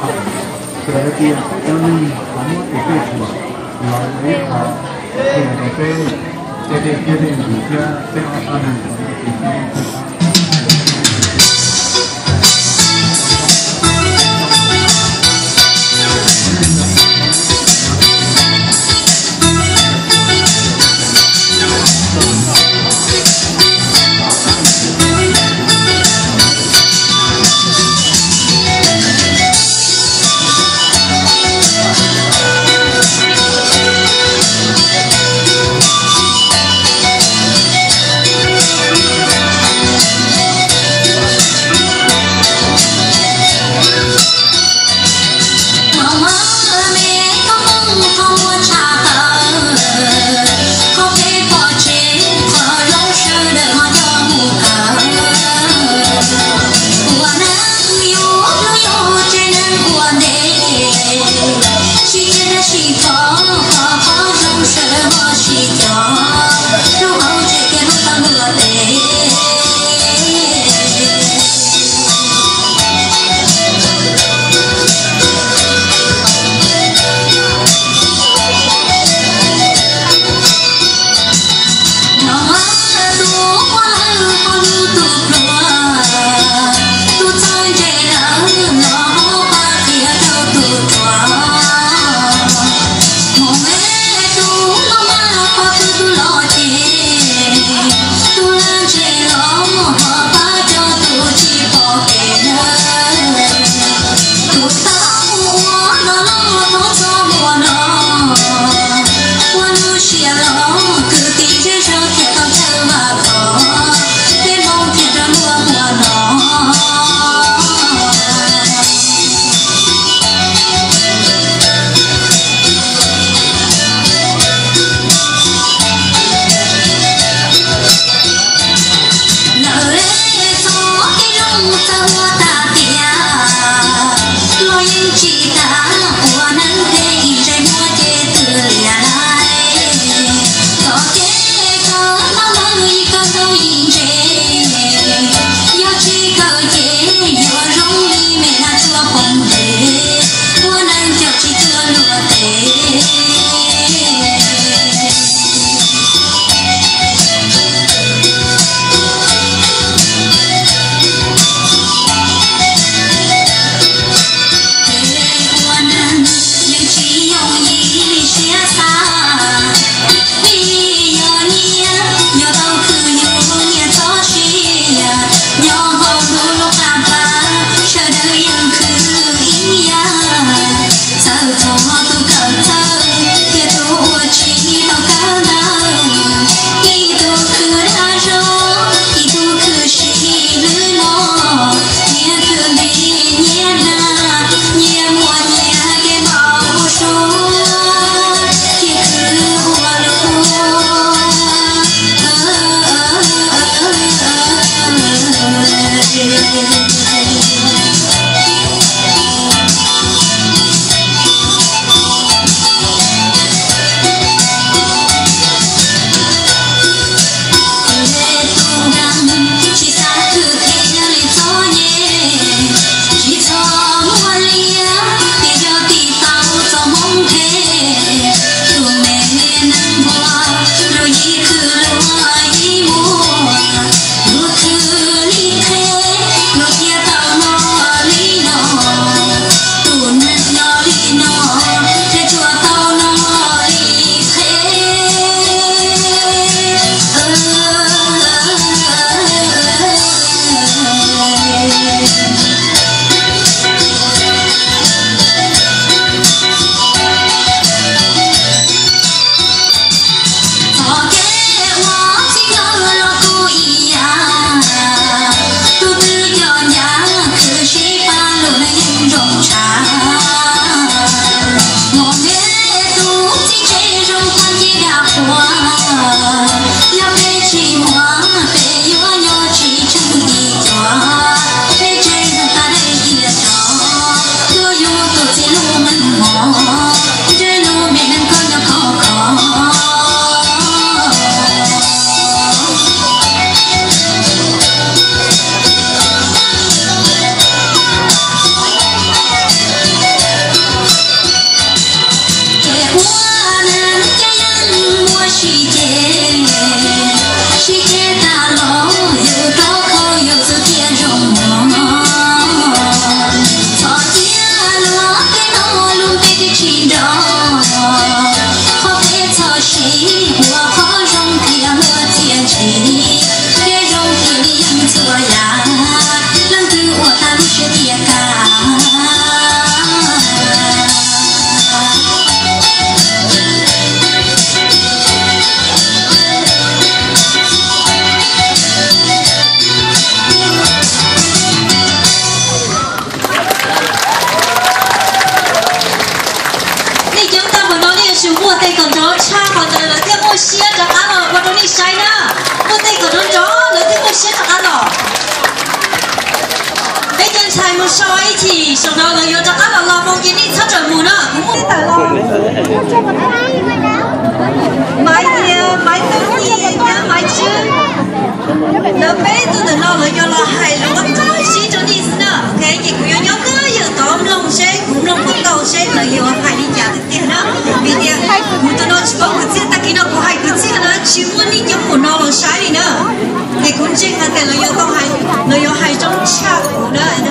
Txawm hais tias peb cov neeg ho muab tus pej xeem los ua ib qho qhia rau peb tej dej thiab dej ntsws thiab peb ob sab neeg los ua tus tib neeg thiab. Nrov tshaj qhov ntawd lawv thiaj muaj siab rov qab los ua rau nej saib na. Muaj tej kom nrov nrov lawv thiaj muaj siab rov qab los. Peb cov ntxhais mus so ib chim, zaum no lawv yuav rov qab los los mus ces nej txhob rawm mus na. Kuv muaj tawm los. Maiv Yias, Maiv Tub Nyias, Maiv Tswb, lawv peb tug ntawm no lawv yuav los hais lus qab zib rau nej xwb na.